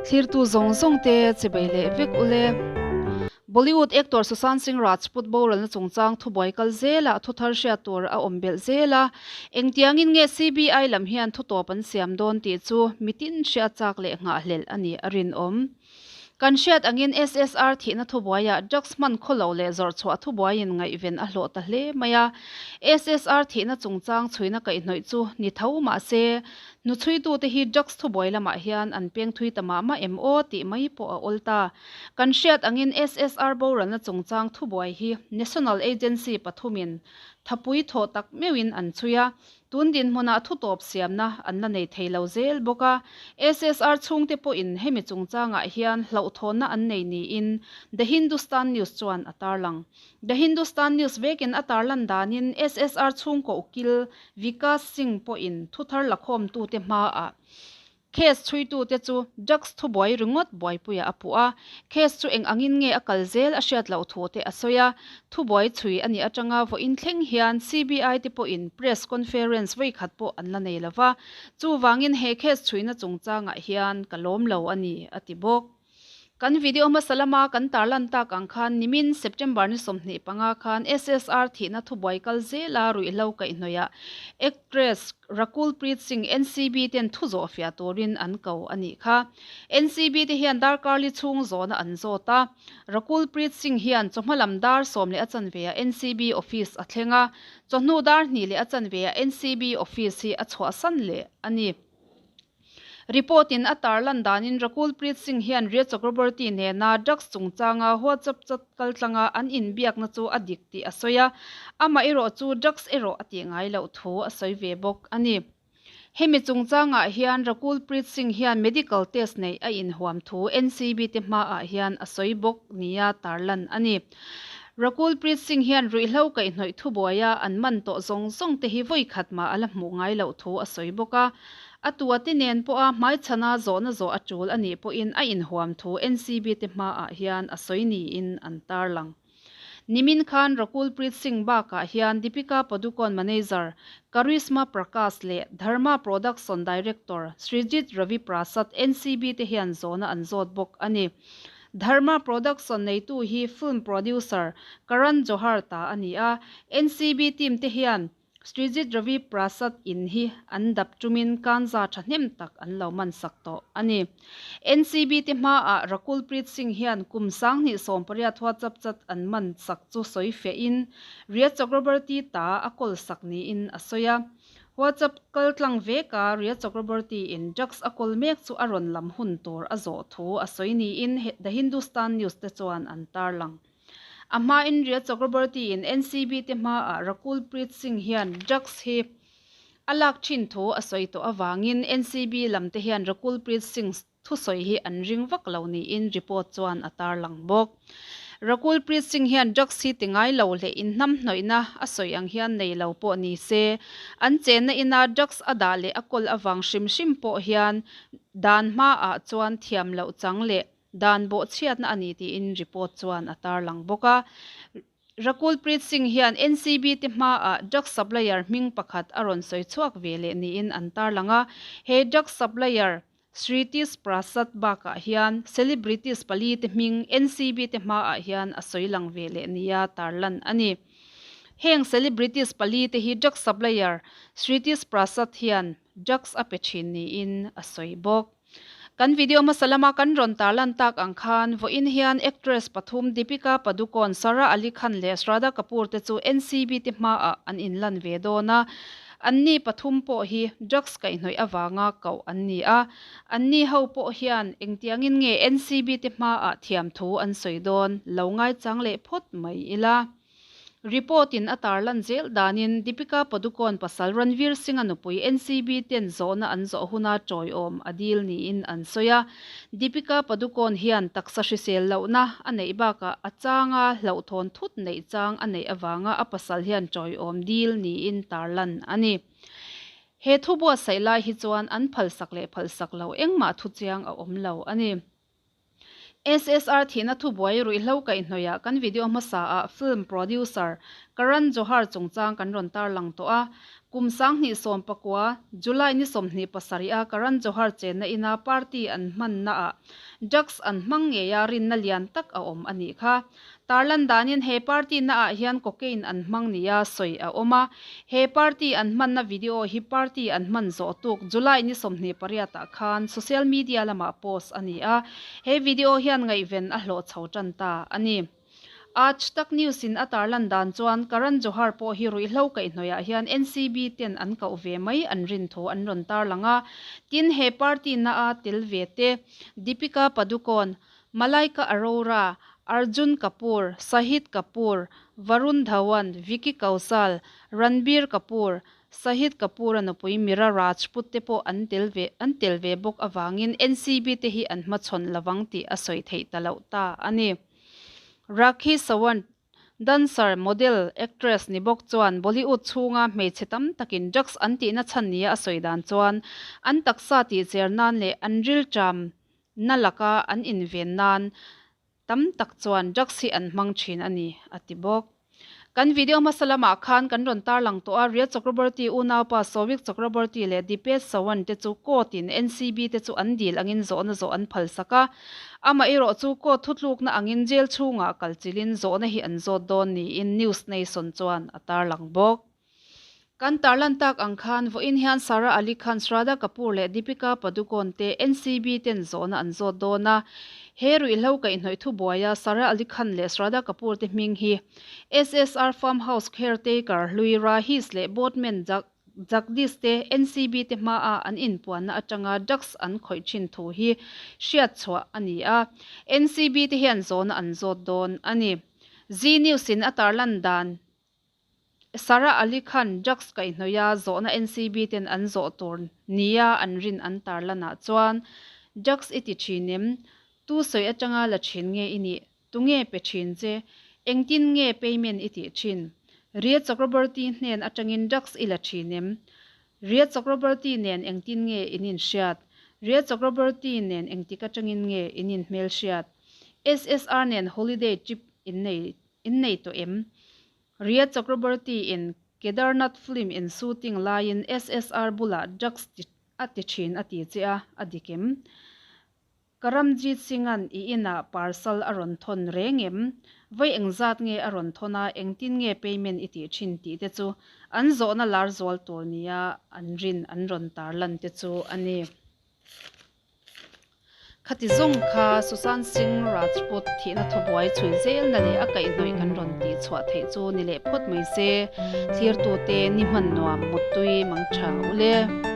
Thlirtu zawng zawng te chibei leh vek ule. Bollywood actor Sushant Singh Rajput boralna chungchang thubuai kal zelah thu thar hriat tur a awm belh zel a, engtiangin nge CBI lam hian thu tawp an siam dawn tih chu mitin hriat chak leh nghahhlelh a nih a rinawm. Kan hriat angin SSR thihna thubuaiah drugs hman khawlo leh zawrh chhuah thubuaiin ngaihven a hlawh ta hle mai a. SSR thihna chungchang chhuina kaihhnawih chu ni tho mah se, hnuchhuitute hi drugs thubuai lamah hian an peng thui ta mah mah em aw tih mai pawh a awl ta. Kan hriat angin SSR boralna chungchang thubuai hi National Agency pathumin thapui thawh tak meuhin an chhui a, Tun dinhmunah thutawp siamna an la nei thei lo zel bawk a, SSR chhungte pawhin hemi chungchangah hian hlauhthawnna an nei niin The Hindustan News chuan a tarlang. The Hindustan News vekin a tarlan danin SSR chhungkaw ukil Vikas Singh pawhin thuthar lakhawmtute hmaah Case chhuitute chu drugs thubuai ringawt buaipuiah a puh a, case chu eng angin nge a kal zel a hriat loh thu te a sawi a. Thubuai chhui a nih atanga vawiin thleng hian CBI te pawhin press conference vawikhat pawh an la nei lo va, chuvangin he case chhuina chungchangah hian ka lawm lo a ni, a ti bawk. Kan video hmasa lama kan tarlan tak ang khan nimin September ni 25 khan SSR thihna thubuai kal zela ruihhlo kaihhnawihah actress Rakul Preet Singh NCB ten thu zawh fiah turin an ko a nih kha. NCB te hian darkar li chhung zawhna an zawt a. Rakul Preet Singh hian chawhma lam dar sawm leh a chanve ah NCB office a thleng a, chawhnu dar hnih leh a chanve ah NCB office hi a chhuahsan leh a ni. Report in a tarlan danin Rakul Preet Singh hian Rhea Chakraborty nena drugs chungchanga WhatsApp chat kaltlanga an inbiakna chu a dik tih a sawi a, amah erawh chu drugs erawh a tih ngai loh thu a sawi ve bawk a ni. Hemi chungchangah hian Rakul Preet Singh hian medical test neih a inhuam thu NCB te hmaah hian a sawi bawk nia tarlan a ni. Rakul Preet Singh hian ruihhlo kaihhnawih thubuaia an man tawh zawng zawng te hi vawi khat mah a la hmuh ngai loh thu a sawi bawk a. A tua te nen pawha hmaichhana zawhna zawh a tul a nih pawhin a inhuam thu NCB te hmaah hian a sawi niin an tarlang. Nimin khan Rakul Preet Singh bakah hian Deepika Padukone manager Karishma Prakash leh Dharma Production director Srijit Ravi Prasad NCB te hian zawhna an zawt bawk a ni. Dharma Production neitu hi film producer Karan Johar ta a ni a, NCB team te hian Srijit Ravi Prasad in hi an dap tumin kanza thahnem tak an lo man sak tawh a ni. NCB te hmaah Rakul Preet Singh hian kum 2018 WhatsApp chat an man sak chu sawi fiahin Rhea Chakraborty ta a kawl sak niin a sawi a. WhatsApp kaltlang veka Rhea Chakraborty in drugs a kawl mek chu a rawn lam hun tur a zawh thu a sawi niin The Hindustan News te chuan an tarlang. A hmain Rhea Chakraborty in NCB te hmaah Rakul Preet Singh hian drugs hi a lak thin thu a sawi tawh avangin NCB lam te hian Rakul Preet Singh thusawi hi an ring vak lo niin report chuan a tarlang bawk. Rakul Preet Singh hian drugs hi ti ngai lo leh inhnamhnawihna a sawi ang hian nei lo pawh ni se, an chenna ina drugs a dah leh a kawl avang hrim hrim pawh hian dan hmaah chuan thiam loh chang leh Dan bawhchhiatna a ni tiin report chuan a tarlang bawk a. Rakul Preet Singh hian NCB te hmaah drug supplier hming pakhat a rawn sawi chhuak ve leh niin an tarlang a. He drug supplier Sritish Prasad bakah hian celebrities pali te hming NCB te hmaah hian a sawi lang ve leh nia tarlan a ni. Heng celebrities pali te hi drug supplier Sritish Prasad hian drugs a pe thin niin a sawi bawk. Kan video hmasa lama kan rawn tarlan tak ang khan vawiin hian actress pathum Deepika Padukone, Sara Ali Khan leh Shraddha Kapoor te chu NCB te hmaah an inlan ve dawn a. Anni pathum pawh hi drugs kaihhnawih avanga koh an ni a. Anni ho pawh hian engtiangin nge NCB te hmaah thiamthu an sawi dawn lo ngaichang leh phawt mai ila. Report in a tarlan zel danin Deepika Padukone pasal Ranveer Singh-a nupui NCB ten zawhna an zawh huna tawiawm a dil niin an sawi a. Deepika Padukone hian taksa hrisel lohna a neih bakah a changa hlauhthawn thut neih chang a neih avanga a pasal hian tawiawm dil niin tarlan a ni. He thu buatsaih lai hi chuan an phalsak leh phalsak lo engmah thuchiang a awm lo a ni. SSR thihna thubuai ruihhlo kaihhnawihah kan video hmasaah film producer Karan Johar chungchang kan rawn tarlang tawh a. Kum 2019, July ni 27 a Karan Johar chenna ina party an hmannaah drugs an hmang ngei a rinna lian tak a awm a nih kha. Tarlan danin he party naah hian cocaine an hmang nia sawi a awm a. He party an hmanna video hi party an hman zawh tuk July ni 28 ah khan social media lamah post a ni a. He video hian ngaihven a hlawh chho tan ta a ni. Aaj Tak News in a tarlan dan chuan Karan Johar pawh hi ruihhlo kaihhnawihah hian NCB ten an koh ve mai an rin thu an rawn tarlang a. Tin, he party na a tel ve te Deepika Padukone, Malaika Arora, Arjun Kapoor, Shahid Kapoor, Varun Dhawan, Vicky Kaushal, Ranbir Kapoor, Shahid Kapoor-a nupui Mira Rajput te pawh an tel ve an tel ve bawk avangin NCB te hi an hmachhawn lovang tih a sawi theih ta loh ta a ni. Rakhi Sawant, dancer, model, actress ni bawk chuan Bollywood chhunga hmeichhe tam takin drugs an tihna chhan nia a sawi dan chuan an taksa tihcher nan leh an rilṭam na laka an inven nan tam tak chuan drugs hi an hmang thin a ni, a ti bawk. Kan video hmasa lamah khan kan rawn tarlang tawh a, Rhea Chakraborty unaupa Souvik Chakraborty leh Dipesh Sawant te chu court in NCB te chu an dil angin zawhna zawh an phalsak a. Amaherawh chu court thutlukna angin jail chhungah kalchilhin zawhna hi an zawt dawn niin News Nation chuan a tarlang bawk. Kan tarlan tak ang khan vawiin hian Sara Ali Khan, Shraddha Kapoor leh Deepika Padukone te NCB ten zawhna an zawt dawn a. He ruihhlo kaihhnawih thubuaia Sara Ali Khan leh Shraddha Kapoor te hming hi SSR Farm House caretaker hlui Rahis leh boatman Jagdish te NCB te hmaa an inpuanna atanga drugs an khawih thin thu hi hriatchhuah a ni a. NCB te hian zawhna an zawt dawn a ni. Zee News in a tarlan dan Sara Ali Khan drugs kaihhnawih a zawhna NCB ten an zawh tur nia an rin an tarlanah chuan drugs i ti thin em? Tu sawi atanga la thin nge i nih? Tunge pe thin che? Engtin nge payment i tih thin? Rhea Chakraborty hnen atangin drugs i la thin em? Rhea Chakraborty nen engtin nge in inhriat? Rhea Chakraborty nen engtik atangin nge in inhmelhriat? SSR nen holiday trip in nei In nei tawh em? Rhea Chakraborty in Kedarnath film in shooting laiin SSR bulah drugs ti a ti thin a ti che a, a dik em? Karamjeet Singh-a'n i inah parcel a rawn thawn reng em? Vawi engzat nge a rawn thawn a, engtin nge payment i tih thin tih te chu an zawhna lar zual tur nia an rin an rawn tarlan te chu a ni. Khati zawng kha Sushant Singh Rajput thihna thubuai chhui zelna leh a kaihhnawih kan rawn tih chhuah theih chu ni leh phawt mai se, thlirtute ni hman nuam muttui mang tha ule.